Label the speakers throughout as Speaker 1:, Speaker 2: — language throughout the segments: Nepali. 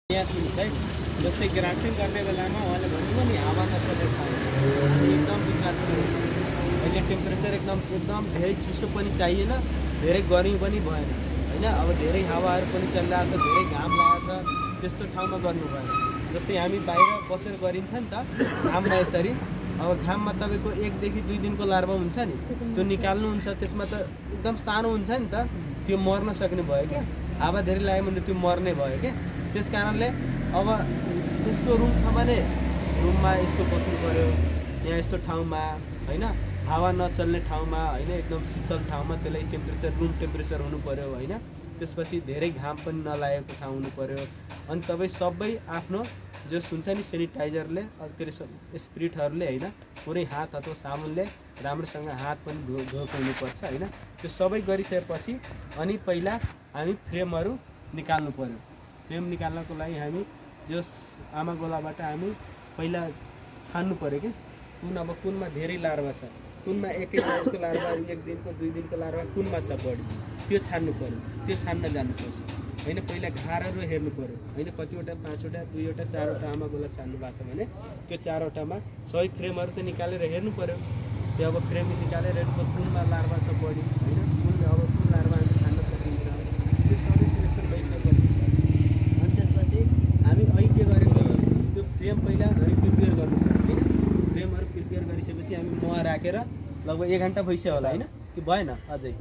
Speaker 1: यहाँ सुन्नुहोस् है, जस्तै ग्राफ्टिङ गर्ने बेलामा उहाँले भन्नुभयो नि हावा नचल्ने ठाउँ एकदम विषाक्त हुन्छ। अहिले टेम्परेचर एकदम धेरै चिसो पनि चाहिएन, धेरै गर्मी पनि भएन होइन। अब धेरै हावाहरू पनि चलिरहेको छ, धेरै घाम लागेको छ, त्यस्तो ठाउँमा गर्नु भएन। जस्तै हामी बाहिर बसेर गरिन्छ नि त घाममा यसरी। अब घाममा तपाईँको 1 देखि 2 दिनको लार्भा हुन्छ नि, त्यो निकाल्नुहुन्छ। त्यसमा त एकदम सानो हुन्छ नि त, त्यो मर्न सक्ने भयो क्या। हावा धेरै लाग्यो भने त्यो मर्ने भयो क्या। त्यस कारणले अब यस्तो रुम छ भने रुममा यस्तो बस्नु पर्यो, यहाँ यस्तो ठाउँमा होइन, हावा नचल्ने ठाउँमा होइन, एकदम शीतल ठाउँमा। त्यसलाई टेम्परेचर रुम टेम्परेचर हुनु पर्यो होइन। त्यसपछि धेरै घाम पनि नलागेको ठाउँ हुनु पर्यो। अनि तपाईँ सबै आफ्नो जस हुन्छ नि सेनिटाइजरले त्यो स्पिरिटहरूले होइन, पुरै हात अथवा साबुनले राम्रोसँग हात पनि धोएको हुनुपर्छ होइन। त्यो सबै गरिसकेपछि अनि पहिला हामी फ्रेमहरू निकाल्नु पर्यो। फ्रेम निकाल्नको लागि हामी जस आमा गोलाबाट हामी पहिला छान्नु पर्यो कि अब कुनमा धेरै लार्भा छ, कुनमा एकै साइजको लार्भा 1 दिनको 2 दिनको लार्भा कुनमा छ बढी, त्यो छान्नु पर्यो। त्यो छान्न जानुपर्छ होइन। पहिला घारहरू हेर्नु पर्यो होइन, कतिवटा 5 वटा 2 वटा 4 वटा आमा गोला छान्नु भएको छ भने त्यो 4 वटामा सबै फ्रेमहरू त निकालेर हेर्नु पर्यो। त्यो अब फ्रेम निकालेर हेर्नु कुनमा लार्भा छ बढी होइन, कुन लार्भा हामी छान्न सकिन्छ, त्यो सबै सिलेक्सन भइसकेपछि अनि त्यसपछि हामी अहिले के गरेको त्यो फ्रेम पहिला हामी प्रिपेयर गर्नु पर्यो होइन। फ्रेमहरू प्रिपेयर गरिसकेपछि हामी मह राखेर लगभग 1 घन्टा भइसक्यो होला होइन, कि भएन अझै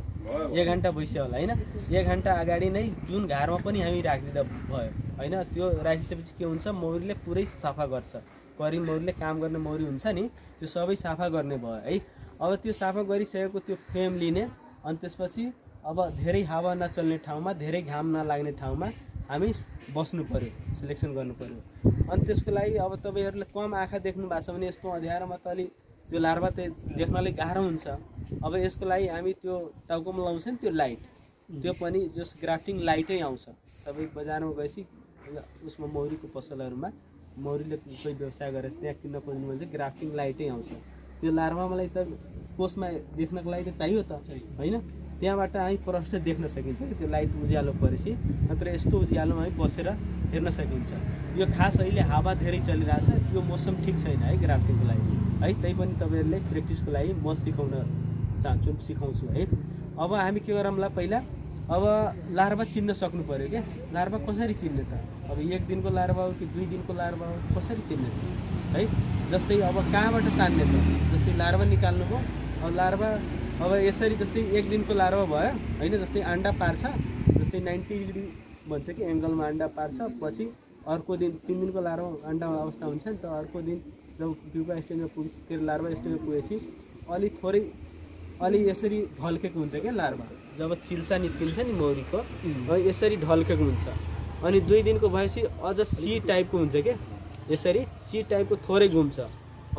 Speaker 1: 1 घन्टा भइसक्यो होला होइन। 1 घन्टा अगाडि नै जुन घारमा पनि हामी राखिदिँदा भयो होइन। त्यो राखिसकेपछि के हुन्छ, मौरीले पुरै सफा गर्छ। करी मौरीले काम गर्ने मौरी हुन्छ नि, त्यो सबै सफा गर्ने भयो है। अब त्यो सफा गरिसकेको त्यो फ्रेम लिने अनि त्यसपछि अब धेरै हावा नचल्ने ठाउँमा, धेरै घाम नलाग्ने ठाउँमा हामी बस्नु पर्यो, सिलेक्सन गर्नु पर्यो। अनि त्यसको लागि अब तपाईँहरूले कम आँखा देख्नु भएको छ भने यस्तो अँध्यारोमा त अलि त्यो लार्भा त देख्नलाई गाह्रो हुन्छ। अब यसको लागि हामी त्यो टाउकोमा लाउँछ नि त्यो लाइट, त्यो पनि जस ग्राफ्टिङ लाइटै आउँछ। तपाईँ बजारमा गएपछि उसमा मौरीको पसलहरूमा मौरीले कोही व्यवसाय गरेर त्यहाँ किन्न खोज्नु भने चाहिँ ग्राफ्टिङ लाइटै आउँछ। त्यो लार्भालाई त कोषमा देख्नको लागि त चाहियो त होइन। त्यहाँबाट हामी प्रष्ट देख्न सकिन्छ कि त्यो लाइट उज्यालो परेपछि, नत्र यस्तो उज्यालोमा हामी बसेर हेर्न सकिन्छ। यो खास अहिले हावा धेरै चलिरहेछ, यो मौसम ठिक छैन है ग्राफ्टिङको लागि है। त्यही पनि तपाईँहरूले प्र्याक्टिसको लागि म सिकाउन चाहन्छु, सिकाउँछु है। अब हामी के गरौँला, पहिला अब लार्भा चिन्न सक्नु पऱ्यो क्या। लार्भा कसरी चिन्ने त, अब 1 दिनको लार्भा हो कि 2 दिनको लार्भा हो, कसरी चिन्ने है। जस्तै अब कहाँबाट तान्ने त, जस्तै लार्भा निकाल्नुभयो। अब लार्भा अब यसरी जस्तै 1 दिनको लार्भा भयो होइन, जस्तै अन्डा पार्छ, जस्तै 90 डिग्री भन्छ कि एङ्गलमा अन्डा पार्छ। पछि अर्को दिन 3 दिनको लार्भा अन्डा अवस्था हुन्छ नि त, अर्को दिन जब प्युपा स्टेजमा पुग्छ, के लार्भा स्टेजमा पुगेपछि अलि यसरी ढल्केको हुन्छ क्या लार्भा। जब चिल्सा निस्किन्छ नि मौरीको यसरी ढल्केको हुन्छ। अनि 2 दिनको भएपछि अझ सी टाइपको हुन्छ क्या, यसरी सी टाइपको थोरै घुम्छ।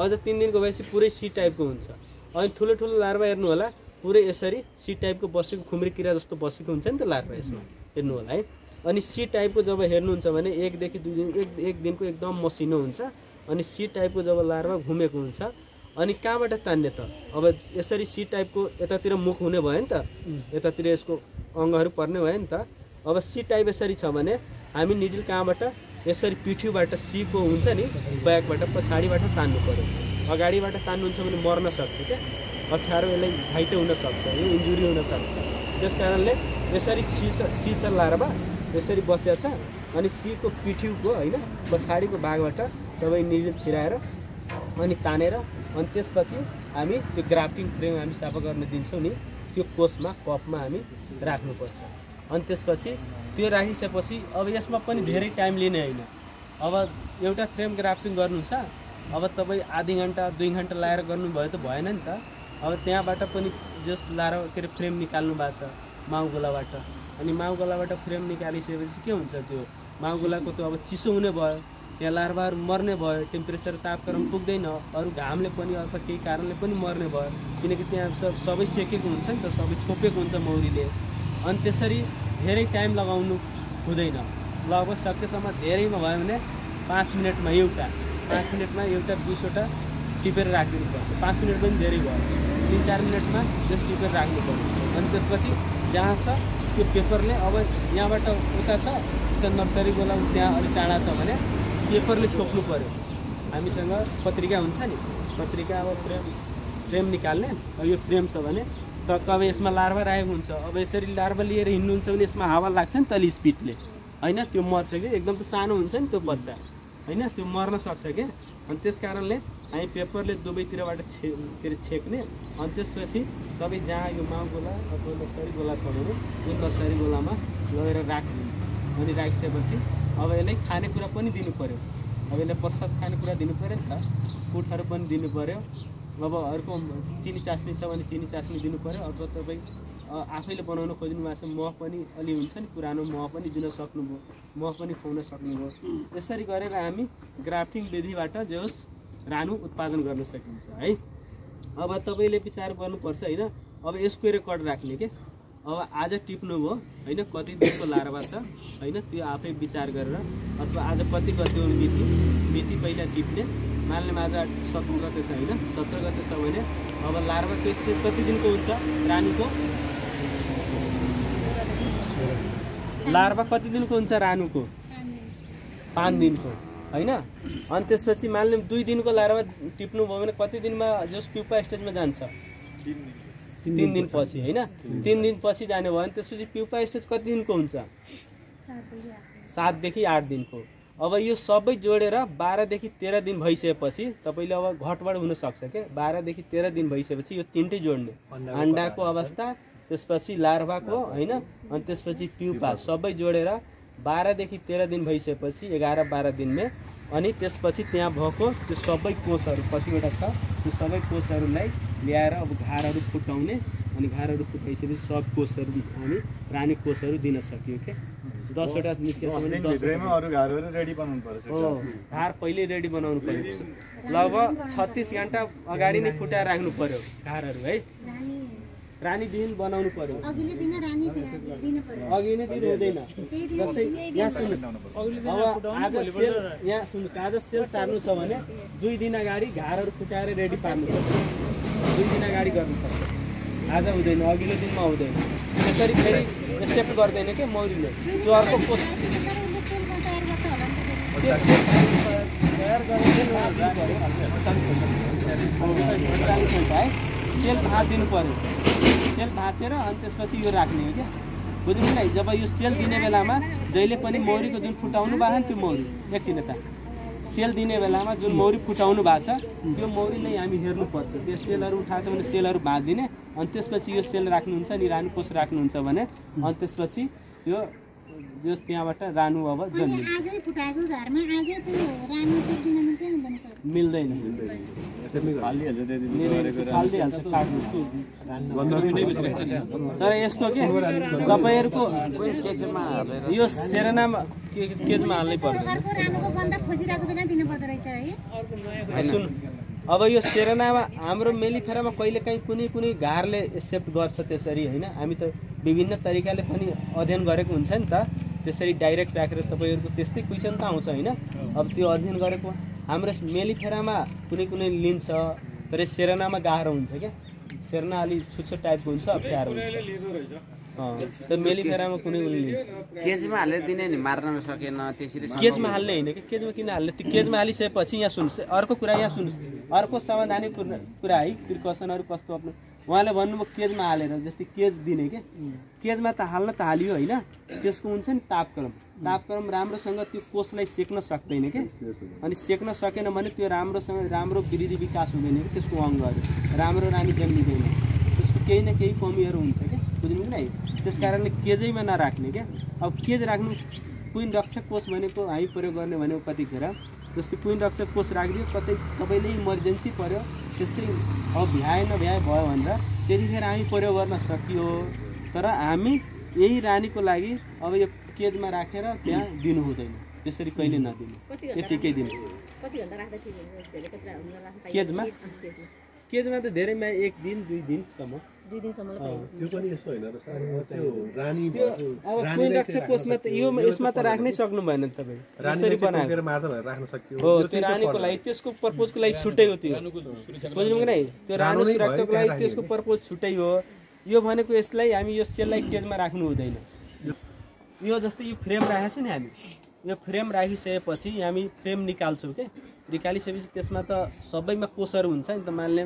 Speaker 1: अझ 3 दिनको भएपछि पुरै सी टाइपको हुन्छ। अनि ठुलो लार्भा हेर्नु होला, पुरै यसरी सी टाइपको बसेको खुम्री किरा जस्तो बसेको हुन्छ नि त लार्भा, यसमा हेर्नु होला है। अनि सी टाइपको जब हेर्नुहुन्छ भने 1 देखि 2 दिन 1 दिनको एकदम मसिनो हुन्छ। अनि सी टाइपको जब लार्भा घुमेको हुन्छ, अनि कहाँबाट तान्ने त, अब यसरी सी टाइपको यतातिर मुख हुने भयो नि त, यतातिर यसको अङ्गहरू पर्ने भयो नि त। अब सी टाइप यसरी छ भने हामी निडल कहाँबाट, यसरी पिठ्यूबाट सीको हुन्छ नि ब्याकबाट पछाडिबाट तान्नु पर्यो। अगाडिबाट तान्नुहुन्छ भने मर्न सक्छ क्या, 18 यसलाई घाइते हुनसक्छ, यो इन्जुरी हुनसक्छ। त्यस कारणले यसरी सी छ लार्भा यसरी बसेको छ। अनि सीको पिठ्यूको होइन पछाडिको भागबाट तपाईँ निडल छिराएर अनि तानेर अनि त्यसपछि हामी त्यो ग्राफ्टिङ फ्रेम हामी सफा गर्न दिन्छौँ नि, त्यो कोषमा कपमा हामी राख्नुपर्छ। अनि त्यसपछि त्यो राखिसकेपछि अब यसमा पनि धेरै टाइम लिने होइन। अब एउटा फ्रेम ग्राफ्टिङ गर्नुहुन्छ, अब तपाईँ आधी घन्टा 2 घन्टा लगाएर गर्नुभयो त भएन नि त। अब त्यहाँबाट पनि जस लार्भा के अरे फ्रेम निकाल्नु भएको छ माउगोलाबाट, अनि माउगोलाबाट फ्रेम निकालिसकेपछि के हुन्छ, त्यो माउगोलाको त अब चिसो हुने भयो, त्यहाँ लार्भाहरू मर्ने भयो। टेम्परेचर तापक्रम पुग्दैन, अरू घामले पनि अथवा केही कारणले पनि मर्ने भयो, किनकि त्यहाँ त सबै सेकेको हुन्छ नि त, सबै छोपेको हुन्छ मौरीले। अनि त्यसरी धेरै टाइम लगाउनु हुँदैन, लगभग सकेसम्म धेरैमा भयो भने 5 मिनटमा एउटा 20 वटा टिपेर राखिदिनुपर्छ। 5 मिनट पनि धेरै भयो, 3-4 मिनटमा जस टिपेर राख्नु पर्यो। अनि त्यसपछि जहाँ छ त्यो पेपरले अब यहाँबाट उता छ त्यो नर्सरी गोला त्यहाँ अलिक टाढा छ भने पेपरले छोप्नु पर्यो। हामीसँग पत्रिका हुन्छ नि, पत्रिका अब फ्रेम निकाल्ने। अब यो फ्रेम छ भने अब यसमा लार्भा राखेको हुन्छ। अब यसरी लार्भा लिएर हिँड्नुहुन्छ भने यसमा हावा लाग्छ नि तल स्पिडले, होइन त्यो मर्छ कि, एकदम त सानो हुन्छ नि त्यो बच्चा, होइन त्यो मर्न सक्छ कि। अनि त्यस कारणले हामी पेपरले दुवैतिरबाट छेक्ने। अनि त्यसपछि तपाईँ जहाँ यो माउ गोला अथवा नर्सरी गोला छ भने यो नर्सरी गोलामा लगेर राख्ने। अनि राखिसकेपछि अब यसलाई खानेकुरा पनि दिनु पऱ्यो। अब यसलाई प्रशस्त खानेकुरा दिनु पऱ्यो नि त, कुटहरू पनि दिनु पऱ्यो। अब अर्को चिनी चास्नी छ भने चिनी चास्नी दिनु पऱ्यो। अथवा तपाईँ आफैले बनाउन खोज्नु भएको छ मह पनि अलि हुन्छ नि, पुरानो मह पनि दिन सक्नुभयो, मह पनि खुवाउन सक्नुभयो। यसरी गरेर हामी ग्राफ्टिङ विधिबाट जे होस् रानु उत्पादन गर्न सकिन्छ है। अब तपाईँले विचार गर्नुपर्छ होइन। अब यसको रेकर्ड राख्ने के, अब आज टिप्नुभयो होइन, कति दिनको लार्भा छ होइन, त्यो आफै विचार गरेर अथवा आज कति गते हो मिति पहिला टिप्ने। मान्यमा आज 17 गते छ होइन, 17 गते छ भने अब लार्भा त्यसले कति दिनको हुन्छ रानीको, लार्भा कति दिनको हुन्छ रानुको, 5 दिनको होइन। अनि त्यसपछि मान्यम 2 दिनको लार्भा टिप्नुभयो भने कति दिनमा जस प्युपा स्टेजमा जान्छ, 3 दिनपछि होइन। 3 दिनपछि जाने भयो भने त्यसपछि प्युपा स्टेज कति दिनको हुन्छ, 7 देखि 8 दिनको। अब यो सबै जोडेर 12 देखि 13 दिन भइसकेपछि तपाईँले अब घटबड हुनसक्छ क्या। 12 देखि 13 दिन भइसकेपछि यो तिनटै जोड्ने, अन्डाको अवस्था, त्यसपछि लार्भाको होइन, अनि त्यसपछि प्युपा सबै जोडेर 12 देखि 13 दिन भइसकेपछि 11-12 दिनमा। अनि त्यसपछि त्यहाँ भएको त्यो सबै कोषहरू कतिवटा छ त्यो सबै कोषहरूलाई ल्याएर अब घारहरू फुटाउने। अनि घारहरू फुटाइसकेपछि सब कोषहरू हामी रानी कोषहरू दिन सक्यो क्या। 10 वटा निस्केछ भने 10
Speaker 2: अरु घारहरू रेडी बनाउनु पर्छ।
Speaker 1: हो, घार पहिले रेडी बनाउनु पर्यो। लगभग 36 घण्टा अगाडि नै फुटाएर राख्नु पर्यो घारहरू है। रानी दिन बनाउनु पर्यो, अघिल्लो दिन रानी दिनु पर्यो, अघि नै दिन हुँदैन। जस्तै यहाँ सुन्नुस्, अब आज सेल यहाँ सुन्नुस्, आज सेल सार्नु छ भने 2 दिन अगाडि घारहरू फुटाएर रेडी पार्नु पर्छ। 2 दिन अगाडि गर्नुपर्छ, आज हुँदैन, अघिल्लो दिनमा हुँदैन। त्यसरी फेरि एक्सेप्ट गर्दैन के मौरीले। त्यो अर्को तयार गरेर है सेल भाँच दिनु पर्यो। सेल भाँचेर अनि त्यसपछि यो राख्ने हो क्या, बुझ्नु नि। जब यो सेल दिने बेलामा जहिले पनि मौरीको जुन फुटाउनु भएको छ त्यो मौरी एकछिन यता सेल दिने बेलामा जुन मौरी फुटाउनु भएको छ त्यो मौरीलाई हामी हेर्नुपर्छ। त्यो सेलहरू उठाएको छ भने सेलहरू भाँचिदिने। अनि त्यसपछि यो सेल राख्नुहुन्छ नि, रानु कोष राख्नुहुन्छ भने अनि त्यसपछि यो जस त्यहाँबाट रानु अब जन्मिन्छ।
Speaker 3: आजै फुटाएको घरमा आजै त्यो रानु सेल दिन मिल्छ मिल्दैन सर?
Speaker 1: मिल्दैन, तर यस्तो के तपाईँहरूको यो सेरेनामा केजमा हाल्नै पर्छ।
Speaker 3: अर्को रानुको बन्द खोजिरहेको बेला दिनु पर्दो रहेछ है।
Speaker 1: सुन, अब यो सेरेनामा हाम्रो मेलिफेरामा कहिलेकाहीँ कुनै घारले एक्सेप्ट गर्छ त्यसरी होइन। हामी त विभिन्न तरिकाले पनि अध्ययन गरेको हुन्छ नि त। त्यसरी डाइरेक्ट राखेर तपाईँहरूको त्यस्तै क्वेसन त आउँछ होइन। अब त्यो अध्ययन गरेको हाम्रो मेलिफेरामा कुनै लिन्छ, तर सेरेनामा गाह्रो हुन्छ क्या। सेरेना अलिक छुच्चो टाइपको हुन्छ, अप्ठ्यारो हुन्छ। त्यो मेलिफेरामा कुनै लिन्छ।
Speaker 4: केजमा हालेर दिने नि मार्न सकेन त्यसरी।
Speaker 1: केजमा हाल्ने होइन कि, केजमा किन हाल्ने? त्यो केजमा हालिसकेपछि यहाँ सुन्नुहोस्, अर्को कुरा यहाँ सुन्नुहोस्, अर्को सावधानी कुरा है, प्रिकसनहरू कस्तो आफ्नो उहाँले भन्नुभयो केजमा हालेर। जस्तै केज दिने के, केजमा त हाल्न त हालियो होइन, त्यसको हुन्छ नि तापक्रम राम्रोसँग त्यो कोषलाई सेक्न सक्दैन के। अनि सेक्न सकेन भने त्यो राम्रो वृद्धि विकास हुँदैन कि, त्यसको अङ्गहरू राम्रो रानी जन्मिँदैन, त्यसको केही न केही कमीहरू हुन्छ क्या, बुझ्नु कि नै। त्यस कारणले केजैमा नराख्ने क्या। अब केज राख्नु, कुइन रक्षक कोष भनेको हामी प्रयोग गर्ने भनेको कतिखेर जस्तै कुइन रक्षक कोष राखिदियो, कतै तपाईँले इमर्जेन्सी पर्यो, त्यस्तै अब भ्याए नभ्याए भयो भनेर त्यतिखेर हामी प्रयोग गर्न सकियो। तर हामी यही रानीको लागि अब यो केजमा राखेर त्यहाँ दिनु हुँदैन, त्यसरी कहिले नदिनु, यतिकै दिनु। केजमा त धेरैमा 1 दिन 2 दिनसम्म।
Speaker 5: त्यो पनि यस्तो होइन र सर, त्यो रानी
Speaker 1: अब कुइन रक्षक कोषमा त यसमा त राख्नै सक्नु भएन तपाईँ।
Speaker 5: रानी बनाएर मार्दा भएर राख्न सकियो।
Speaker 1: हो, त्यो रानीको लागि त्यसको पर्पोजको लागि छुट्टै हो त्यो, बुझ्नु कि नै। त्यो रानी सुरक्षाको लागि त्यसको पर्पोज छुट्टै हो। यो भनेको यसलाई हामी यो सेललाई केजमा राख्नु हुँदैन। यो जस्तै यो फ्रेम राखेको छ नि हामी, यो फ्रेम राखिसकेपछि हामी फ्रेम निकाल्छौँ के। निकालिसकेपछि त्यसमा त सबैमा कोषहरू हुन्छ नि त। मानले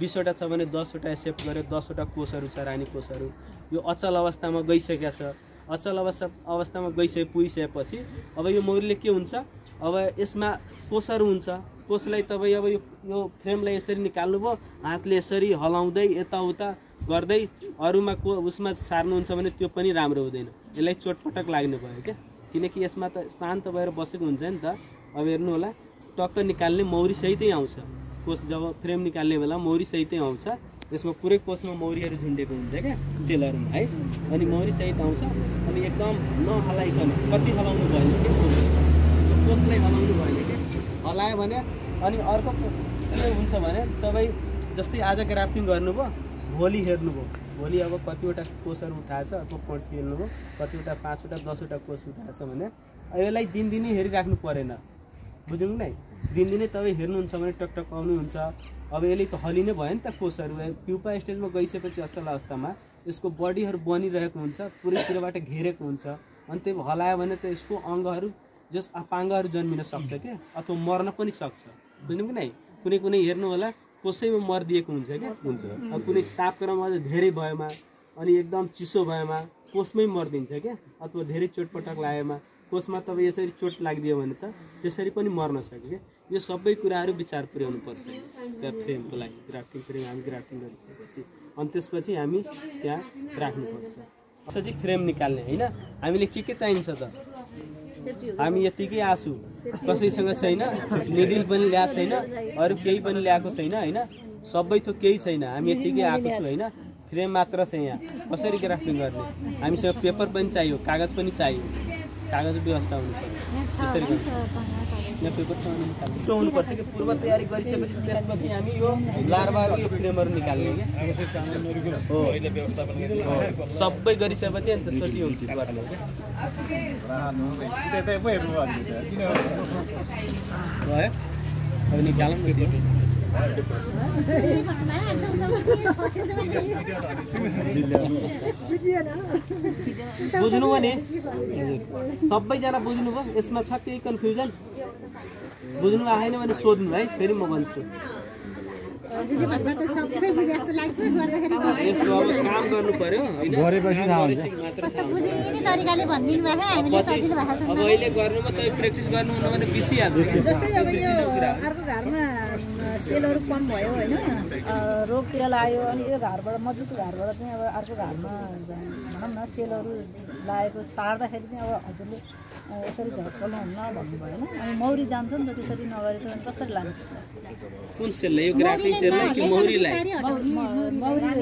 Speaker 1: 20 वटा छ भने 10 वटा एक्सेप्ट गर्यो, 10 वटा कोषहरू छ, रानी कोषहरू। यो अचल अवस्थामा गइसकेको छ। अचल अवस्थामा पुगिसकेपछि अब यो मौरीले के हुन्छ, अब यसमा कोषहरू हुन्छ। कोषलाई तपाईँ अब यो फ्रेमलाई यसरी निकाल्नुभयो, हातले यसरी हलाउँदै यताउता गर्दै अरूमा उसमा सार्नुहुन्छ भने त्यो पनि राम्रो हुँदैन। यसलाई चोटपटक लाग्ने भयो क्या, किनकि यसमा त शान्त भएर बसेको हुन्छ नि त। अब हेर्नु होला, टक्क निकाल्ने मौरी सहितै आउँछ। कोष जब फ्रेम निकाल्ने बेला मौरी सहितै आउँछ। यसमा पुरै कोषमा मौरीहरू झुन्डेको हुन्छ क्या सेलहरूमा है। अनि मौरी सहित आउँछ। अनि एकदम नहलाइकन, कति हलाउनु भएन कि कोषलाई हलाउनु भएन कि, हलायो भने। अनि अर्को के हुन्छ भने तपाईँ जस्तै आज ग्राफ्टिङ गर्नुभयो, भोलि हेर्नुभयो, भोलि अब कतिवटा कोषहरू उठाएछ, अर्को कोर्स हेर्नुभयो कतिवटा 5 वटा 10 वटा कोष उठाएछ भने यसलाई दिनदिनै हेरिराख्नु परेन, बुझ्नु नै। दिनदिनै तपाईँ हेर्नुहुन्छ भने टकटक आउनुहुन्छ। अब यसले त हलिने भयो नि त कोषहरू। प्युपा स्टेजमा गइसकेपछि असल अवस्थामा यसको बडीहरू बनिरहेको हुन्छ, पुरैतिरबाट घेरेको हुन्छ। अनि त्यो हलायो भने त यसको अङ्गहरू जस अपाङ्गहरू जन्मिन सक्छ क्या, अथवा मर्न पनि सक्छ, बुझ्नु कि नै। कुनै कुनै हेर्नु होला कोसैमा मरिदिएको हुन्छ क्या, हुन्छ। अब कुनै तापक्रम अझ धेरै भएमा अनि एकदम चिसो भएमा कोषमै मरिदिन्छ क्या, अथवा धेरै चोटपटक लागेमा कोषमा तपाईँ यसरी चोट लागिदियो भने त त्यसरी पनि मर्न सक्यो क्या। यो सबै कुराहरू विचार पुर्याउनु पर्छ त्यहाँ फ्रेमको लागि। ग्राफ्टिङ फ्रेम हामी ग्राफ्टिङ गरिसकेपछि अनि त्यसपछि हामी त्यहाँ राख्नुपर्छ। चाहिँ फ्रेम निकाल्ने होइन, हामीले के चाहिन्छ त, हामी यतिकै आँसु कसैसँग छैन, निडिल पनि ल्याएको छैन, अरू केही पनि ल्याएको छैन होइन, सबै थोक केही छैन, हामी यतिकै आएको छु होइन। फ्रेम मात्र छ यहाँ, कसरी ग्राफ्टिङ गर्ने। हामीसँग पेपर पनि चाहियो, कागज पनि चाहियो, कागज व्यवस्था हुनु पर्छ। त्यसरी गर्छ यहाँ पेपर हुनुपर्छ कि पूर्व तयारी गरिसकेपछि त्यसपछि हामी यो लार्भाको यो फ्रेमहरू निकाल्ने क्या हो, सबै गरिसकेपछि अनि त्यसपछि यो गर्ने भयो। अब निकालौँ बुझ्नु भने सबैजना बुझ्नुभयो, यसमा छ केही कन्फ्युजन, बुझ्नु आएन भने सोध्नु है, फेरि म भन्छु। यस्तो अब काम गर्नु पर्यो होइन, अब अहिले गर्नुमा तपाईँ प्र्याक्टिस गर्नुहुन्न भने बिर्सिहाल्छ।
Speaker 6: अर्को घरमा सेलहरू कम भयो होइन, रोगतिर लाग्यो, अनि यो घरबाट मजबुत घरबाट चाहिँ अब अर्को घरमा भनौँ न सेलहरू लागेको सार्दाखेरि चाहिँ अब हजुरले यसरी झट्काउनु हुन्न भन्नुभयो होइन। अनि मौरी जान्छ नि त, त्यसरी नगरेको कसरी लान्छ?
Speaker 1: कुन सेललाई, यो ग्राफ्टिङ सेललाई कि मौरीलाई?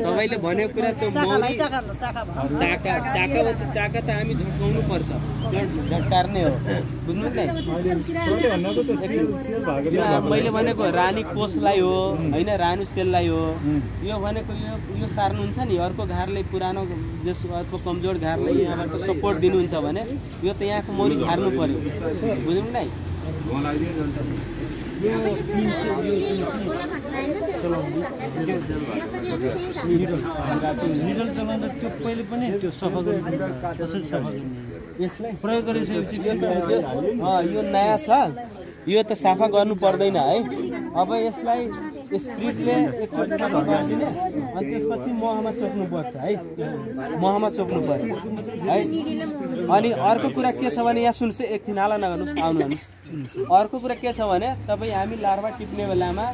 Speaker 1: तपाईँले भनेको कुरा त मौरी चाका त हामी झट्काउनु पर्छ, झट्कार्ने हो, बुझ्नु नै। मैले भनेको रानी कोषलाई हो होइन, रानी सेललाई हो। यो भनेको यो सार्नुहुन्छ नि, अर्को घारलाई पुरानो जस अथवा कमजोर घारलाई यहाँबाट सपोर्ट दिनुहुन्छ भने यो त यहाँको मौरी झार्नु पर्यो, बुझ्नु नै।
Speaker 7: निडल चलाउँदा त्यो पहिले पनि त्यो सफा गर्नु, कसरी सफा गर्नु यसलाई प्रयोग गरिसकेपछि
Speaker 1: यो नयाँ छ, यो त सफा गर्नु पर्दैन है। अब यसलाई स्प्रिटले एकचोटि सफा गरिदिने, अनि त्यसपछि महमा चोक्नुपर्छ है, महमा चोक्नु पर्यो है। अनि अर्को कुरा के छ भने, यहाँ सुन्नुहोस् एकछिन हाला नगर्नु, आउनु। अर्को कुरा के छ भने तपाईँ हामी लार्भा टिप्ने बेलामा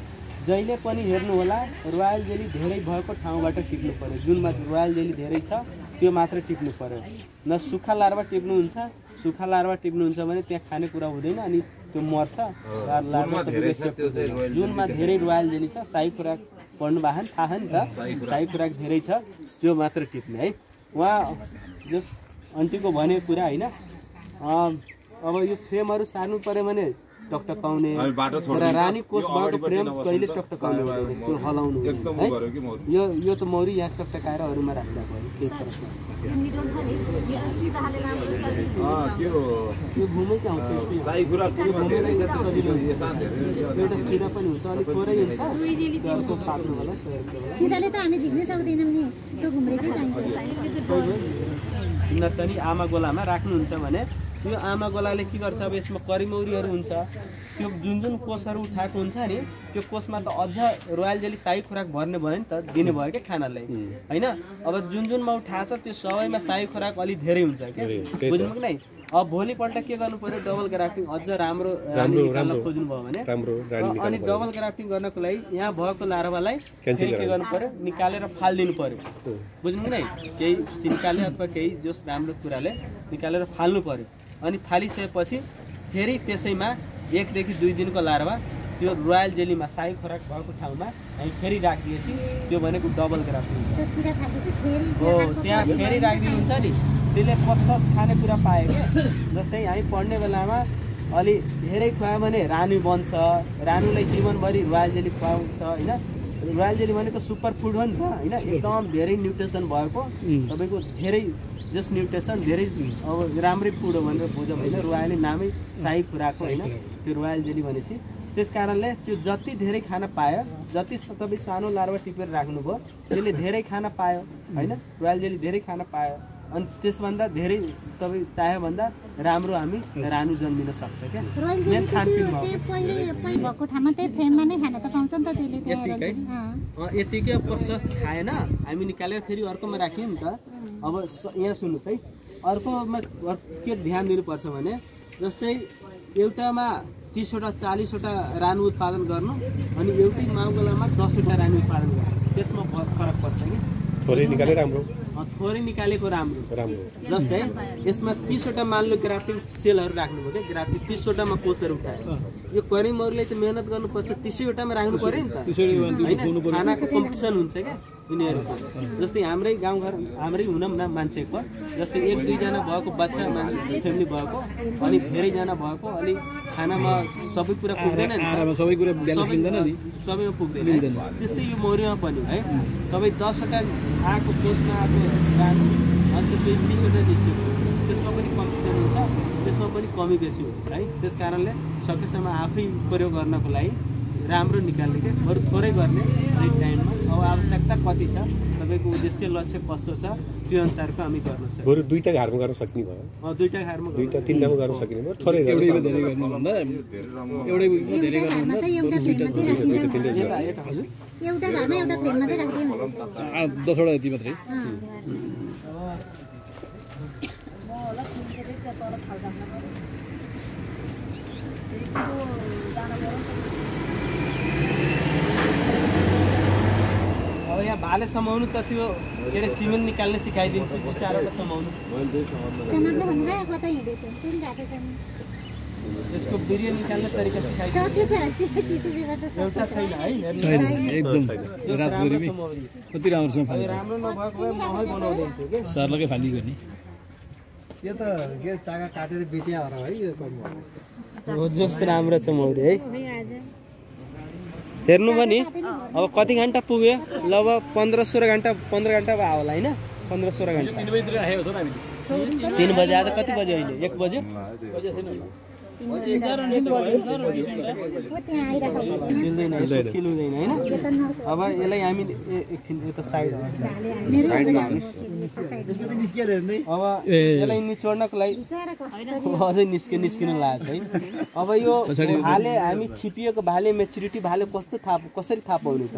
Speaker 1: जहिले पनि हेर्नु होला रोयल जेली धेरै भएको ठाउँबाट टिप्नु पर्यो। जुनमा रोयल जेली धेरै छ त्यो मात्र टिप्नु पर्यो, न सुक्खा लार्भा टिप्नुहुन्छ। सुक्खा लार्भा टिप्नुहुन्छ भने त्यहाँ खाने कुरा हुँदैन अनि त्यो मर्छ। जुनमा धेरै रोयल जेली छ, साई खुराक पढ्नु भएको थाहा नि त, साई खुराक धेरै छ त्यो मात्र टिप्ने है। उहाँ जस आन्टीको भनेको कुरा होइन। अब यो फ्रेमहरू सार्नु पर्यो भने टकटकाउने
Speaker 2: हामी बाटो
Speaker 1: र
Speaker 2: छोड्दिन्छ।
Speaker 1: रानी कोष
Speaker 2: यो
Speaker 1: भएको
Speaker 2: अगाडिपट्टि
Speaker 1: फ्रेम
Speaker 2: नबस्नु
Speaker 1: कहिले
Speaker 2: त
Speaker 1: टकटकाउने हुँदैन त्यो हलाउनु
Speaker 2: एकदम
Speaker 1: है
Speaker 2: गऱ्यो कि म
Speaker 1: यो त मौरी यहाँ टकटकाएर अरूमा राख्दा भयो केही फरक छैन यो घुमै के आउँछ
Speaker 2: साई कुरा पुग्नु धेरै छ त्यो साथ धेरै
Speaker 1: एउटा सिधा पनि हुन्छ अलिक थोरै हुन्छ त्यसको पाक्नु होला
Speaker 3: सिधाले त हामी झिक्नै सक्दैनौँ नि त्यो घुम्रेकै चाहिन्छ
Speaker 1: नर्सरी आमा गोलामा राख्नुहुन्छ भने यो आमा गोलाले के गर्छ अब यसमा करिमौरीहरू हुन्छ त्यो जुन जुन कोषहरू उठाएको हुन्छ नि त्यो कोषमा त अझ रोयल जेली शाही खुराक भर्ने भयो नि त दिने भयो क्या खानालाई होइन अब जुन जुनमा उठाएको छ त्यो सबैमा शाही खुराक अलिक धेरै हुन्छ क्या बुझ्नु कि नै अब भोलिपल्ट के गर्नु पर्यो डबल ग्राफ्टिङ अझ राम्रो रानी निकाल्न खोज्नु भयो भने अनि डबल ग्राफ्टिङ गर्नको लागि यहाँ भएको लार्भालाई फेरि के गर्नु पर्यो निकालेर फालिदिनु पर्यो बुझ्नु नै केही सिन्काले अथवा केही जोस राम्रो कुराले निकालेर फाल्नु पर्यो अनि फालिसकेपछि फेरि त्यसैमा 1 देखि 2 दिनको लार्भा त्यो रोयल जेलीमा शाही खुराक भएको ठाउँमा हामी फेरि राखिदिएपछि त्यो भनेको डबल ग्राफ्टिङ हो त्यहाँ फेरि राखिदिनुहुन्छ नि त्यसले पसस खानेकुरा पायो क्या जस्तै हामी पढ्ने बेलामा अलि धेरै खुवायो भने रानु बन्छ रानुलाई जीवनभरि रोयल जेली खुवाउँछ होइन रोयल जेली भनेको सुपर फुड हो नि त होइन एकदम धेरै न्युट्रिसन भएको तपाईँको धेरै जस न्युट्रिसन धेरै अब राम्रै फुड हो भनेर बुझौँ होइन रोयलले नामै शाही खुराको होइन त्यो रोयल जेली भनेपछि त्यस कारणले त्यो जति धेरै खाना पायो जति तपाईँ सानो लार्भा टिपेर राख्नुभयो त्यसले धेरै खाना पायो होइन रोयल जेली धेरै खाना पायो अनि त्यसभन्दा धेरै तपाईँ चाह्यो भन्दा राम्रो हामी रानु जन्मिन सक्छ क्या मेन खानपिन
Speaker 3: भएको ठाउँमा त्यही फ्रेममा नै खान त पाउँछ नि त त्यसले
Speaker 1: यतिकै यतिकै प्रशस्त खाएन हामी निकालेर फेरि अर्कोमा राख्यौँ नि त अब यहाँ सुन्नुहोस् है अर्कोमा के ध्यान दिनुपर्छ भने जस्तै एउटामा 30वटा 40वटा रानु उत्पादन गर्नु अनि एउटै माउगोलामा 10वटा रानु उत्पादन गर्नु त्यसमा फरक पर्छ कि
Speaker 5: थोरै निकाले राम्रो
Speaker 1: थोरै निकालेको राम्रो जस्तै यसमा 30वटा मान्लो ग्राफ्टिङ सेलहरू राख्नुभयो क्या ग्राफ्टिङ 30वटामा कोषहरू उठायो यो करिमौरीले त मेहनत गर्नुपर्छ 30वटामा राख्नु पर्यो नि त होइन खानाको कम्पिटिसन हुन्छ क्या उनीहरूको जस्तै हाम्रै गाउँघर हाम्रै हुनौँ न मान्छेको जस्तै 1-2 जना भएको बच्चा फ्यामिली भएको अनि धेरैजना भएको अलिक खानामा सबै कुरा पुग्दैन नि सबैमा पुग्दैन त्यस्तै यो मौरीमा पनि है तपाईँ 10वटा आएको कोषमा आएको राख्नु अनि त्यसपछि 20वटा निस्क्यो त्यसमा पनि कम्पिटिसन हुन्छ त्यसमा पनि कमी बेसी हुन्छ है त्यस कारणले सकेसम्म आफै प्रयोग गर्नको लागि राम्रो निकाल्ने क्या बरु थोरै गर्ने राइट टाइममा अब आवश्यकता कति छ तपाईँको उद्देश्य लक्ष्य कस्तो छ त्यो अनुसारको हामी गर्न सक्छौँ
Speaker 5: बरु 2टा घरमा गर्न सक्ने भयो
Speaker 1: 2टा घरमा
Speaker 5: 2टा 3टामा गर्न सकिने भयो थोरै
Speaker 3: एउटै घरमा त एउटा फ्रेम मात्रै राखिदिउँ
Speaker 7: 10वटा यति मात्रै
Speaker 1: अब यहाँ भाले समाउनु त त्यो के अरे सिमेन्ट निकाल्ने सिकाइदिन्छु 2-4वटा समाउनु
Speaker 3: समात्नु भन्दा कता हिँडेको कुन घाटो छ
Speaker 1: यसको बिर्यानी निकाल्ने तरिका सिकाइदिन्छु एउटा छैन है
Speaker 7: एकदम रातभरिमै कति राम्रोसँग फाल्छ
Speaker 1: राम्रो नभएको भए ममै बनाउँदैन्थ्यो कि
Speaker 7: सरलकै फाली गर्ने
Speaker 8: यो त के चाका काटेर बेचे होला है यो कम
Speaker 1: हो जस्तो राम्रो छ मौरी है हेर्नु पनि अब कति घन्टा पुग्यो ल अब 15-16 घन्टा 15 घन्टा भयो होला होइन 15-16 घन्टा 3 बजे आज कति बजे अहिले 1 बजे मिल्दैन खिल्दैन होइन अब यसलाई हामी एकछिन यता साइड अब यसलाई निचोड्नको लागि अझै निस्किनु लाग्छ है अब यो भाले हामी छिपिएको भाले मेच्युरिटी भाले कसरी थाहा पाउने त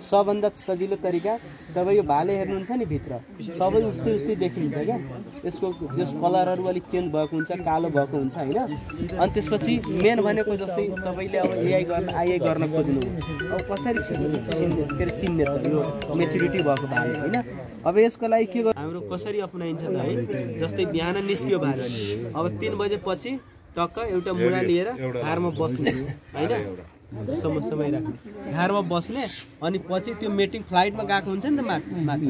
Speaker 1: सबभन्दा सजिलो तरिका तपाईँ यो भाले हेर्नुहुन्छ नि भित्र सबै उस्तै देखिन्छ क्या यसको जस कलरहरू अलिक चेन्ज भएको हुन्छ कालो भएको हुन्छ होइन अनि त्यसपछि मेन भनेको जस्तै तपाईँले अब आइआई गर्न खोज्नु अब कसरी चिन्ने त यो मेच्युरिटी भएको भाले होइन अब यसको लागि के गर्नु हाम्रो कसरी अपनाइन्छ त है जस्तै बिहान निस्क्यो भाले अब 3 बजेपछि टक्क एउटा मुढा लिएर घरमा बस्नु होइन समय राख्ने घारमा बस्ने अनि पछि त्यो मेटिङ फ्लाइटमा गएको हुन्छ नि त माथि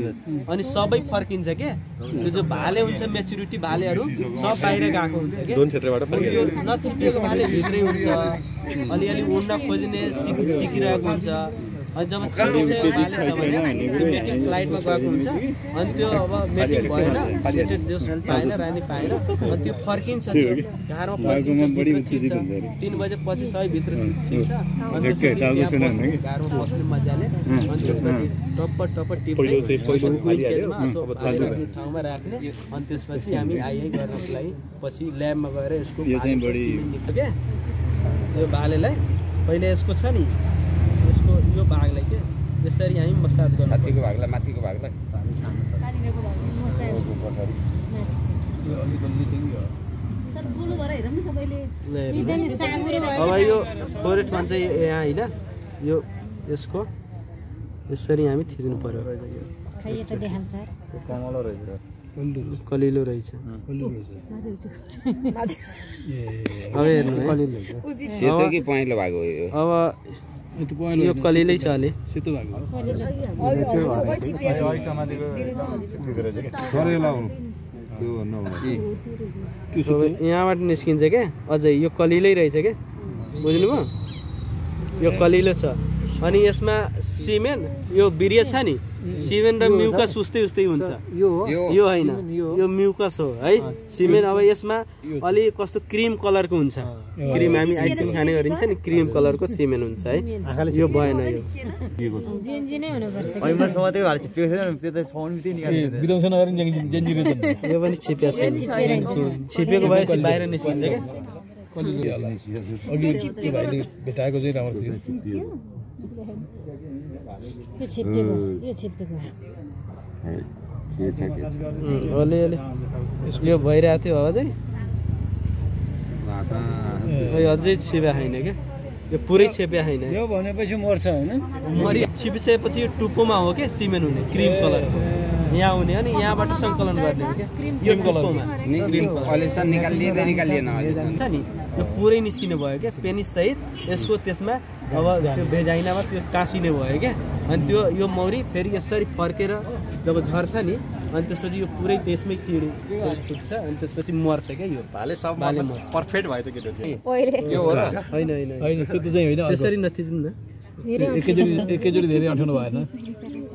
Speaker 1: अनि सबै फर्किन्छ के त्यो जो भाले हुन्छ मेच्युरिटी भालेहरू सब बाहिर गएको हुन्छ के त्यो नछिपेको भाले भित्रै हुन्छ अलिअलि उड्न खोज्ने सिकिरहेको हुन्छ अनि जब छिपिसक्यो भाले छ भने त्यो मेटिङ फ्लाइटमा गएको हुन्छ अनि त्यो अब मेटिङ भएन रिलेटेड जोस पाएन रानी पाएन अनि त्यो फर्किन्छ त्यो घारमा फर्किन्छ 3 बजेपछि सबै भित्र छिप्छ अनि त्यसपछि घारमा बस्ने मजाले अनि त्यसपछि टप्प टिप्दै ठाउँमा राख्ने अनि त्यसपछि हामी आइआई गर्नको लागि पछि ल्याबमा गएर यसको यो चाहिँ बढी के यो भालेलाई पहिले यसको छ नि यसको यो भागलाई के यसरी हामी मसाज गर्छ माथिको भागलाई
Speaker 6: सर गुलो भएर हेरौँ न सबैले
Speaker 1: अब यो फोरेट भन्छ यहाँ हैन यो यसको यसरी हामी थिच्नु पर्यो
Speaker 3: खै यो त देखाम सर
Speaker 2: त्यो कमलो रहेछ
Speaker 1: कलिलो रहेछ अब हेर्नु
Speaker 4: सेतो कि पहेँलो भएको हो यो
Speaker 1: अब यो कलिलै छ अलि
Speaker 5: सेतो भएको
Speaker 1: यहाँबाट निस्किन्छ क्या अझै यो कलिलै रहेछ क्या बुझ्नुभयो यो कलिलो छ अनि यसमा सिमेन्ट यो बिरिया छ नि सिमेन्ट र म्युकस उस्तै हुन्छ यो हैन यो म्युकस हो है सिमेन्ट अब यसमा अलि कस्तो क्रिम कलरको हुन्छ क्रिम हामी आइसक्रिम खाने गरिन्छ नि क्रिम कलरको सिमेन्ट हुन्छ है यो भएन यो यो पनि छिप्या छ छिपेको भए बाहिर निस्किन्छ क्या
Speaker 5: अघि त्यो भाइले भेटाएको चाहिँ राम्रो थियो
Speaker 1: अलिअलि यो भइरहेको थियो अझै अझै छिप्या छैन क्या यो पुरै छिप्या छैन
Speaker 7: यो भनेपछि मर्छ होइन
Speaker 1: मरि छिपिसकेपछि यो टुप्पोमा हो क्या सिमेन्ट हुने क्रिम कलरको यहाँ हुने अनि यहाँबाट सङ्कलन गर्ने हो क्या यो कलरमा
Speaker 4: अहिलेसम्म निकालिएन
Speaker 1: छ नि यो पुरै निस्किने भयो क्या पेनिस सहित यसको त्यसमा अब त्यो भेजाइनामा त्यो टाँसिने भयो क्या अनि त्यो यो मौरी फेरि यसरी फर्केर जब झर्छ नि अनि त्यसपछि यो पुरै त्यसमै चिडी फुट्छ अनि त्यसपछि मर्छ क्या यो
Speaker 2: भाले सब पर्फेक्ट भयो त केटो
Speaker 1: यो हो र हैन
Speaker 5: सेतो चाहिँ होइन
Speaker 1: त्यसरी नथिच्नु न
Speaker 5: एकैचोटि धेरै अठाउनु भएन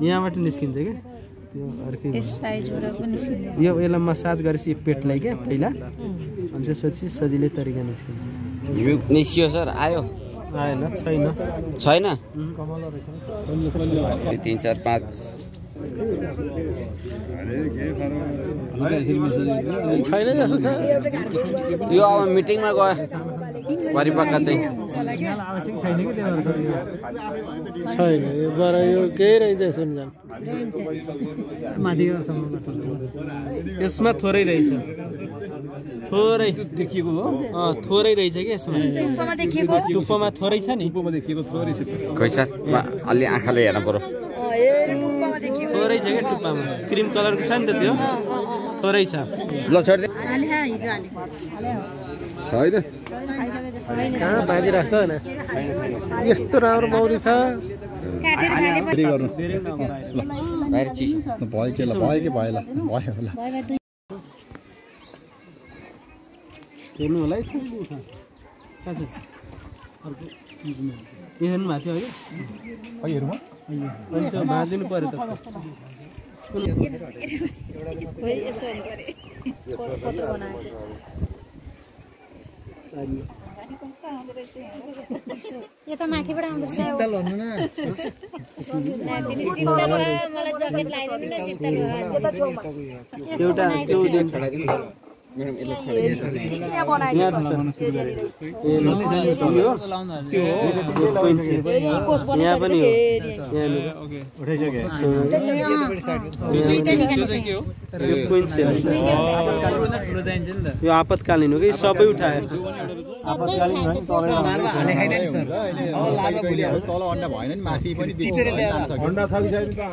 Speaker 1: यहाँबाट निस्किन्छ क्या त्यो अर्कै यो यसलाई मसाज गरेपछि पेटलाई क्या पहिला अनि त्यसपछि सजिलै तरिका निस्किन्छ
Speaker 4: निस्कियो सर आयो
Speaker 1: आएन छैन
Speaker 4: 3 4 5
Speaker 5: छैन जस्तो छ
Speaker 4: यो अब मिटिङमा गयो परिपक्व चाहिँ
Speaker 8: आवश्यक छैन कि त्यो
Speaker 7: छैन यो बर यो केही रहेछ सुनजान
Speaker 1: यसमा थोरै रहेछ थोरै
Speaker 5: देखिएको हो
Speaker 1: थोरै रहेछ कि यसमा टुप्पोमा थोरै छ नि
Speaker 5: टुप्पोमा देखिएको थोरै छ
Speaker 4: खै सर अलि आँखाले हेर्नु पर्यो
Speaker 1: थोरै छ क्या टुप्पामा क्रिम कलरको छ नि त त्यो थोरै छ
Speaker 4: ल छोड्दे
Speaker 5: छैन
Speaker 7: कहाँ बाँकी राख्छ होइन यस्तो राम्रो मौरी छ
Speaker 4: बाहिर चिसो
Speaker 2: भयो कि भयो होला
Speaker 1: हेर्नु होला है हेर्नु भएको थियो है अनि त्यो भाँदिनु पऱ्यो त
Speaker 3: यो त माथिबाट आउँदैछ
Speaker 8: शीतल भन्नु न
Speaker 1: एउटा त्यो यो आपतकालीन हो कि सबै उठायो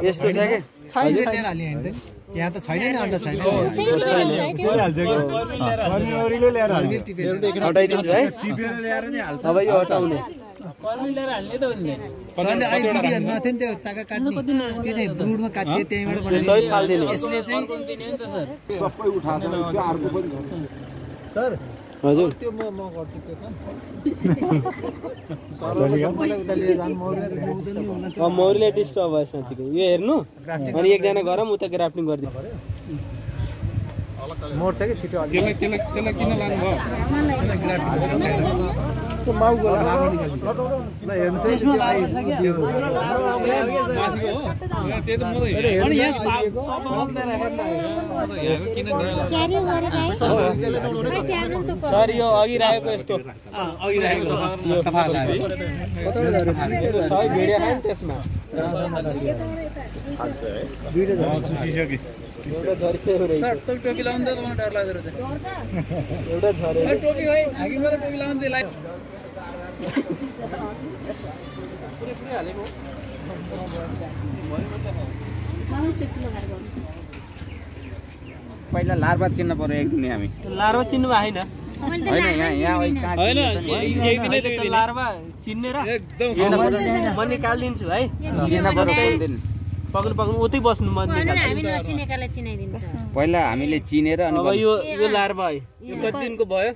Speaker 1: यस्तो छ कि
Speaker 8: यहाँ त छैन नि अन्डा छैन
Speaker 1: हटाइदिन्छु है अब यो हटाउने
Speaker 8: सरले अहिले भिडियो नथिए नि त्यो चाका काट्ने त्यो चाहिँ ब्रुडमा काटिए त्यहीँबाट बनाइयो
Speaker 1: सही फाल्दिनु
Speaker 8: यसले चाहिँ
Speaker 2: सबै उठाएको त्यो अर्को पनि
Speaker 8: सर
Speaker 1: हजुर
Speaker 8: त्यो म गर्छु त्यो काम सरले मलाई उता लिएर जानु मौरी
Speaker 1: मौरीले डिस्टर्ब भयो साँच्चीको यो हेर्नु अनि एकजना गरौँ उता ग्राफ्टिङ गरिदिनु
Speaker 8: मोर्छ कि छिटो अलि
Speaker 7: त्यसलाई किन लानु भयो
Speaker 1: सर यो अघि राखेको यस्तो सबै भिडियो खायो नि त्यसमा एउटा झरिसक्यो रहेछ
Speaker 7: सर टोपी लाउँदा त मलाई डर लाग्दो रहेछ
Speaker 1: एउटा झरे
Speaker 7: टोपी है हाकिम गरेर टोपी लाउनु त्यसलाई
Speaker 1: पुरै हालेको
Speaker 4: पहिला लार्भा चिन्न पर्यो एक दिन हामी
Speaker 1: लार्भा चिन्नु होइन लार्भा चिन्नेर म निकालिदिन्छु है पक्नु उतै बस्नु म
Speaker 4: पहिला हामीले चिनेर अनि
Speaker 1: अब यो लार्भा है यो कति दिनको भयो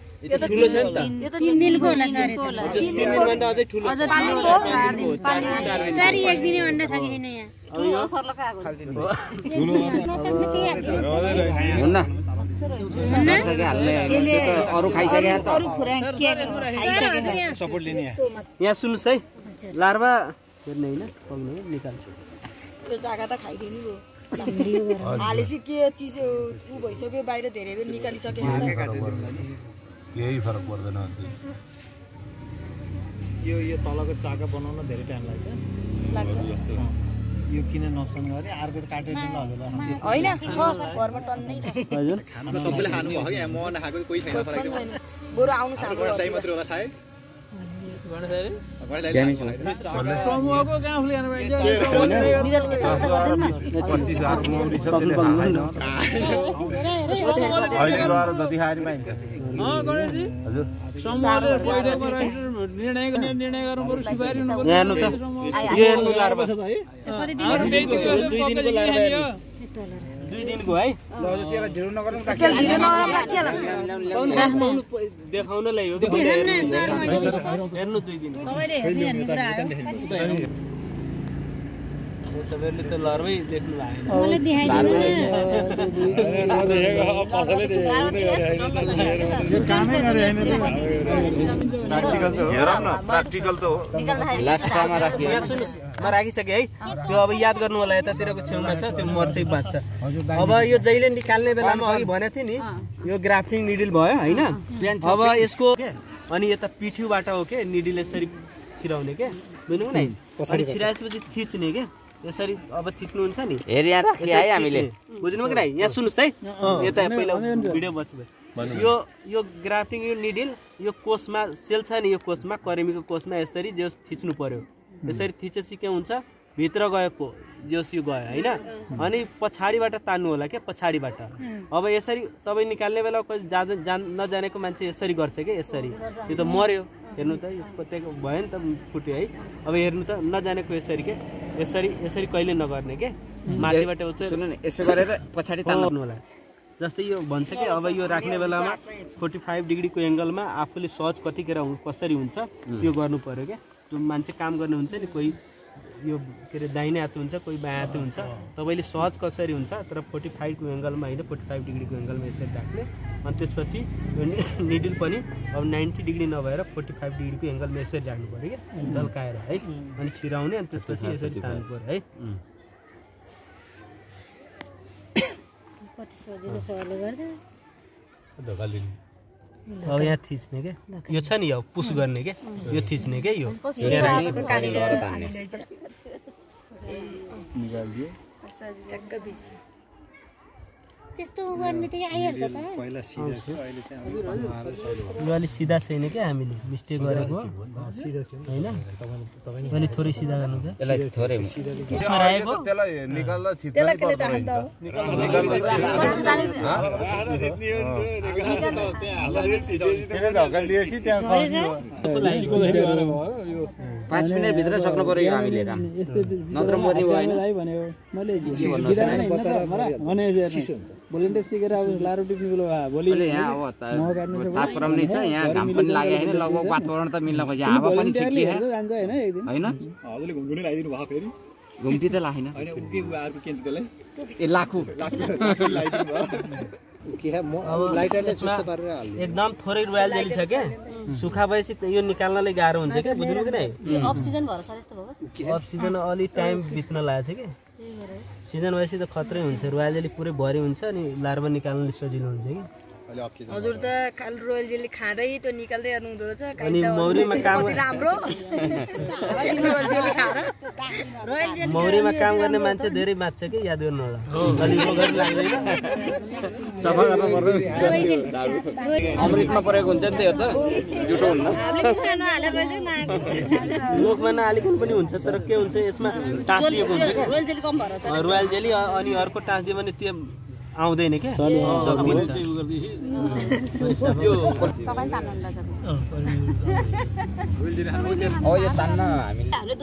Speaker 1: ठुलो छ नि त
Speaker 3: 3 दिनको होला सर
Speaker 1: 3 दिनभन्दा अझै ठुलो छ
Speaker 3: सर एक दिने अन्डा छ कि छैन यहाँ
Speaker 4: हुन्न नसके हाल्ने अरू खाइसके त
Speaker 1: सपोर्ट लिने यहाँ सुन्नुस् है लार्भा हेर्ने हैन पक्नु निकाल्छु
Speaker 6: यो जागा त खाइदिनु भयो हालेसी के चिज उ भइसक्यो बाहिर धेरै बेर निकालिसके
Speaker 5: यही फरक पर्दैन
Speaker 8: यो तलको चाका बनाउन धेरै टाइम लाग्छ यो किन नोक्सान गरे अर्को काटेर दिन हजुर
Speaker 6: हैन घरमा टन्नै छ
Speaker 1: हजुर
Speaker 2: खाना त सबैले खानु भयो कि म नखाएको कोही छैन फरक
Speaker 6: बरु आउनु सानो
Speaker 2: टाइम मात्र होला सायद
Speaker 7: समूहको गाउँ ल्याउनु भएछ
Speaker 2: 25,000 मौरी सबैले खाएन अहिले गएर जति खाएर पाइन्छ
Speaker 7: गणेशजी
Speaker 2: हजुर
Speaker 7: समूहले पहिलेको निर्णय गर्नु पर्यो सिफारिस हुनु पर्यो
Speaker 1: यहाँ हेर्नु त यो हेर्नु लार्भा छ है 2 दिनको लार्भा हेर्नु 2 दिनको है
Speaker 8: ल हजुर त्यसलाई ढिलो नगर्नु
Speaker 1: देखाउनलाई हो कि हेर्नु 2 दिन तपाईहरुले त लार्भै देख्नु
Speaker 2: प्र्याक्टिकल त हो
Speaker 4: लास्टमा राखियो
Speaker 1: यहाँ सुन्नुस् म राखिसके है त्यो अब याद गर्नु होला यतातिरको छेउमा छ त्यो मर्छ बाँच्छ अब यो जहिले निकाल्ने बेलामा अघि भनेको थिएँ नि यो ग्राफ्टिङ निडल भयो हैन अब यसको अनि यता पिठ्युबाट हो के निडल यसरी छिराउने के बुझ्नु नि अनि छिराएपछि थिच्ने के यसरी अब थिच्नुहुन्छ नि
Speaker 4: एरिया राखिए है हामीले
Speaker 1: बुझ्नु कि यहाँ सुन्नुस् है यता पहिला भिडियो बच्छ यो ग्राफ्टिङ यो निडल यो कोषमा सेल छ नि यो कोषमा करेमीको कोषमा यसरी जस थिच्नु पर्यो यसरी थिचेपछि के हुन्छ भित्र गएको जस यो गयो हैन अनि पछाडीबाट तान्नु होला के पछाडीबाट अब यसरी तपाई निकाल्ने बेला कोही नजानेको मान्छे यसरी गर्छ के यसरी यो त मर्यो हेर्नु त यो कतेको भयो नि त फुट्यो है अब हेर्नु त नजानेको यसरी के यसरी कहिले नगर्ने के माथिबाट
Speaker 4: सुन्नु नि यसो गरेर पछाडी तान्नु
Speaker 1: होला जस्तै यो भन्छ के अब यो राख्ने बेलामा 45 डिग्रीको एंगलमा आफूले सहज कतिखेर कसरी हुन्छ त्यो गर्नु पर्यो के जो मान्छे काम गर्ने हुन्छ नि कोही यो के रे दाहिने हात हुन्छ कोही बायाँ हात हुन्छ तपाईले सहज कसरी हुन्छ तर 45 को एंगलमा हैन 45 डिग्रीको एंगलमा यसरी राख्ने अनि त्यसपछि यो निडल पनि अब 90 डिग्री नभएर 45 डिग्रीको एंगलमा यसरी राख्नु पर्यो के दल्काएर है अनि छिराउने अनि त्यसपछि यसरी तान्नु पर्यो है
Speaker 3: कति सजिलो सरले गर्दा
Speaker 1: अब यहाँ थिच्ने के यो छ नि यो पुश गर्ने के यो थिच्ने के यो
Speaker 3: त्यस्तो गर्ने त आइहाल्छ त
Speaker 8: पहिला सिधा थियो अहिले चाहिँ
Speaker 1: यो अलि सिधा छैन के हामीले मिस्टेक गरेको
Speaker 8: सिधा थियो
Speaker 1: हैन अनि थोरै सिधा गर्नु त
Speaker 4: यसलाई थोरै
Speaker 1: त्यसमा राखेको
Speaker 2: त्यसलाई निकाल्दा थिच्नै पर्छ
Speaker 4: 5 मिनेट भित्र सक्नु पर्यो यो हामीले काम नत्र मर्ने भएन
Speaker 9: भन्यो मैले भोलिन्टियर सिकेर अब लारो टिप्ने बेला भोलि
Speaker 4: यहाँ अब तापक्रम नै छ यहाँ घाम पनि लाग्यो हैन लगभग वातावरण त मिल्न खोज्यो हावा पनि छिट्लिए
Speaker 9: जान्छ हैन एक दिन
Speaker 4: हैन
Speaker 8: हजुरले घुम्नु लाइदिनु भयो फेरि
Speaker 4: घुम्ती त लाग्दैन
Speaker 8: हैन उके उहाँहरुको केन्द्रले
Speaker 4: ए लाखु
Speaker 8: लाइदिनु भयो के है म लाइटरले स्वच्छ पारेर हाल्नु
Speaker 1: एकदम थोरै रोयल जेली छ के सुखा भएपछि यो निकाल्नलाई गाह्रो हुन्छ के बुझ्नु कि नै
Speaker 10: अफ सिजन भएर सर यस्तो भयो
Speaker 1: अफ सिजन अलि टाइम बित्न लागेछ के सिजन भएपछि त खत्रै हुन्छ रोयल जेली पुरै भरि हुन्छ अनि लार्भा निकाल्न सजिलो हुन्छ कि
Speaker 10: हजुर त खाली रोयल जेली खाँदै त्यो निकाल्दै गर्नु हुँदो रहेछ
Speaker 1: अनि मौरीमा काम
Speaker 10: राम्रो रोयल जेली खाएर
Speaker 1: मौरीमा काम गर्ने मान्छे धेरै मान्छ कि याद गर्नु होला अलि मगर लाग्दैन
Speaker 4: सफा गर्न पर्दैन अमृतमा परेको हुन्छ नि त्यो त जुठो हुन्न
Speaker 1: मुखमा नहालिकन पनि हुन्छ तर के हुन्छ यसमा टाँस दिएको हुन्छ के
Speaker 10: रोयल जेली कम भएर छ
Speaker 1: रोयल जेली अनि अर्को टाँस दियो भने त्यो आउँदैन के
Speaker 4: यो तान्न हामीले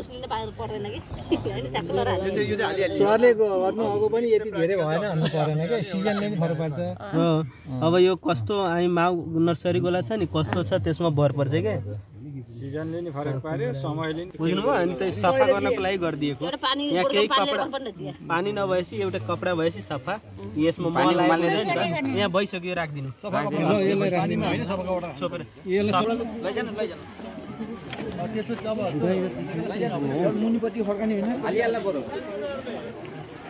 Speaker 8: सरले गर्नु अगो पनि यति धेरै भएन भन्नु परेन के सिजनले नि फरक पर्छ
Speaker 1: अब यो कस्तो हामी माउ नर्सरीकोला छ नि कस्तो छ त्यसमा भर पर्छ के
Speaker 8: सिजनले नि फरक पार्यो समयले नि
Speaker 1: बुझ्नुभयो अनि त सफा गर्नको लागि गरिदिएको यहाँ केही कपडा पानी नभएपछि एउटा कपडा भएपछि सफा यसमा मल यहाँ भइसक्यो राखिदिनु
Speaker 8: मुनिपट्टि फर्काने होइन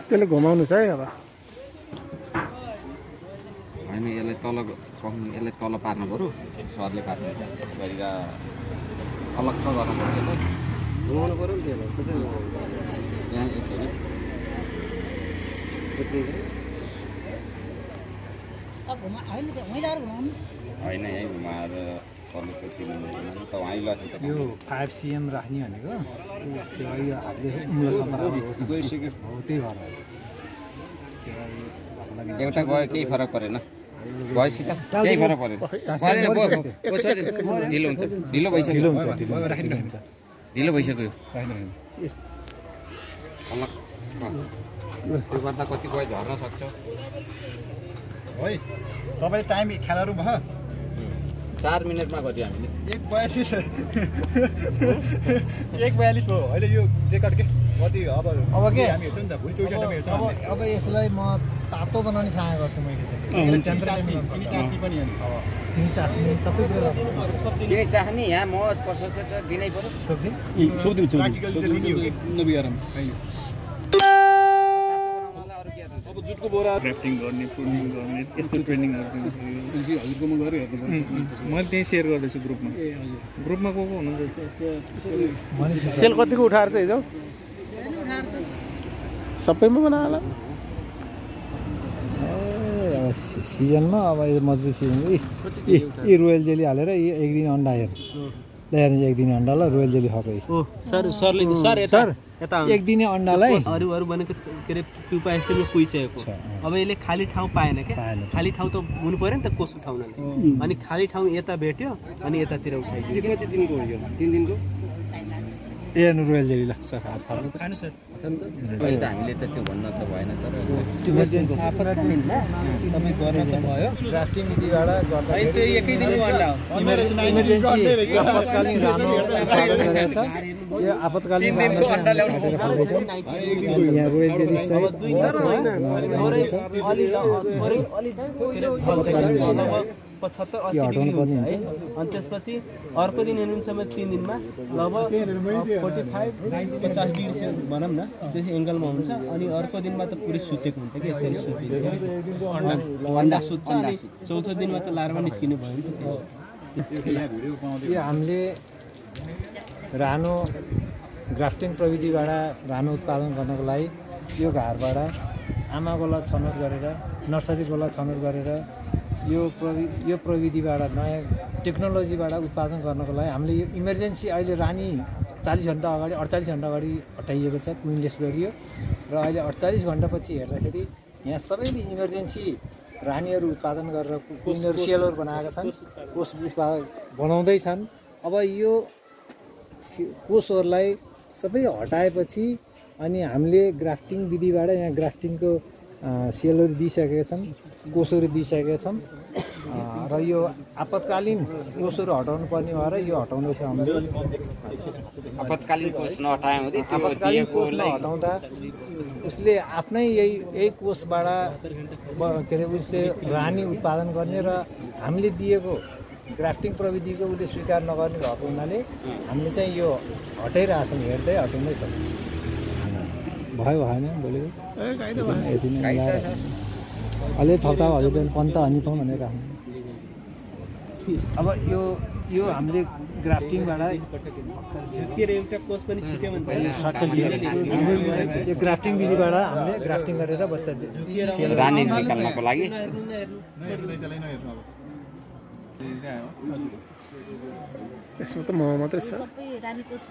Speaker 9: त्यसले घुमाउनु छ है अब
Speaker 4: हैन यसलाई तल पार्नु पर्यो सरले पार्नु गरेर अलग त गर्नु पर्छ
Speaker 9: घुमाउनु पर्यो नि त्यसलाई
Speaker 4: यहाँ यसरी होइन यहीँ घुमाएर
Speaker 8: यो 5 cm राख्ने भनेको त्यो यो हातले मुला सफा गइसक्यो हो त्यही भएर
Speaker 4: एउटा गयो केही फरक परेन भएपछि त केही फरक परेन ढिलो हुन्छ ढिलो भइसक्यो ढिलो भइसक्यो त्यो गर्दा कति गयो झर्न सक्छ
Speaker 8: है सबैले टाइम खेलाहरू भयो
Speaker 4: 4 मिनेटमा गर्यो हामीले
Speaker 8: 1:42 भयो अहिले यो रेकर्ड के कति अब के हामी हेर्छौँ नि त भोलि 24 घण्टामा हेर्छौँ अब यसलाई म तातो बनाउने सहाय गर्छु मैले चिनी चास्नी पनि अनि अब चिनी चास्नी सबै कुरा
Speaker 4: चिनी चास्नी यहाँ म प्रशस्त त दिनै पर्यो
Speaker 8: प्र्याक्टिकली त दिने हो कि
Speaker 9: नबिगारम अब जुटको बोरा
Speaker 11: क्राफ्टिङ गर्ने प्रुनिङ गर्ने यस्तो ट्रेनिङहरू
Speaker 9: हजुरकोमा गएर हेर्नु
Speaker 11: मैले त्यही सेयर गर्दैछु ग्रुपमा ग्रुपमा को हुनुहुन्छ
Speaker 9: सेल कतिको उठाएर चाहिँ हिजो सबैमा बना होला
Speaker 8: सिजनमा अब यो मजबुत सिजन यी रोयल जेली हालेर एक दिन अन्डा हेर्नु एक दिन अन्डालाई रोयल जेली खपै
Speaker 1: सर
Speaker 8: एक दिने अन्डालाई
Speaker 1: अरू भनेको के अरे प्युपा स्टेजमा पुगिसकेको अब यसले खाली ठाउँ पाएन क्या खाली ठाउँ त हुनु पर्यो नि त कोस उठाउनलाई अनि खाली ठाउँ यता भेट्यो अनि यतातिर उठाइदियो
Speaker 9: कति दिनको हो यो 3 दिनको
Speaker 8: ए रोयल जेली ल सर हात थाल्नु
Speaker 1: खानु सर
Speaker 4: अहिले त हामीले त त्यो भन्न त भएन तर
Speaker 1: आपतकालीनमा तपाईँ गर्न त भयो
Speaker 8: क्राफ्टिङ नीतिबाट गर्दा
Speaker 1: त्यो एकै दिनको अन्डा हो
Speaker 8: इमर्जेन्सी आपतकालीन रानो उत्पादन गरेछ यो आपतकालीन रानो अन्डा ल्याउनु यहाँ रोयल जेली सहित
Speaker 1: पचहत्तर 80 डिग्री हुन्छ है अनि त्यसपछि अर्को दिन हेर्नुहुन्छ 3 दिनमा लगभग 45-50 डिग्री भनौँ न त्यसै एङ्गलमा हुन्छ अनि अर्को दिनमा त पुरै सुतेको हुन्छ कि यसरी सुतिन्छ अन्डा सुत्छ अनि चौथो दिनमा त लार्भा निस्किने भयो नि त
Speaker 8: यो हामीले रानो ग्राफ्टिङ प्रविधिबाट रानो उत्पादन गर्नको लागि यो घरबाट आमाकोलाई छनौट गरेर नर्सरीकोलाई छनौट गरेर यो प्रविधिबाट नयाँ टेक्नोलोजीबाट उत्पादन गर्नको लागि हामीले यो इमर्जेन्सी अहिले रानी 40 घण्टा अगाडि 48 घण्टा अगाडि हटाइएको छ क्विनलेस गरियो र अहिले 48 घण्टापछि हेर्दाखेरि यहाँ सबैले इमर्जेन्सी रानीहरू उत्पादन गरेर क्विनहरू सेलहरू बनाएका छन् कोष बनाउँदैछन् अब यो कोषहरूलाई सबै हटाएपछि अनि हामीले ग्राफ्टिङ विधिबाट यहाँ ग्राफ्टिङको सेलहरू दिइसकेका छौँ, कोषहरू दिइसकेका छौँ र यो आपतकालीन कोषहरू हटाउनु पर्ने भएर यो हटाउँदैछ हामीले।
Speaker 4: आपतकालीन कोष नहटाए हुँदै त्यो
Speaker 8: आपतकालीन कोष नहटाउँदा उसले आफ्नै यही कोषबाट के अरे उसले रानी उत्पादन गर्ने र हामीले दिएको ग्राफ्टिङ प्रविधिको उसले स्वीकार नगर्ने भएको हुनाले हामीले चाहिँ यो हटाइरहेछौँ, हेर्दै हटाउँदैछ। भयो भएन बोलेको यति नै अलि थप्दा हजुर पन्त हानि पाउँ भनेर राख्नु। अब यो हामीले ग्राफ्टिङबाट
Speaker 1: झुकिएर एउटा कोष पनि छुट्यो भन्छ
Speaker 8: यो ग्राफ्टिङ विधिबाट हामीले ग्राफ्टिङ गरेर बच्चा
Speaker 4: रानी निकाल्नको लागि
Speaker 9: यसमा त म मात्रै छ।
Speaker 6: सबै रानी कोष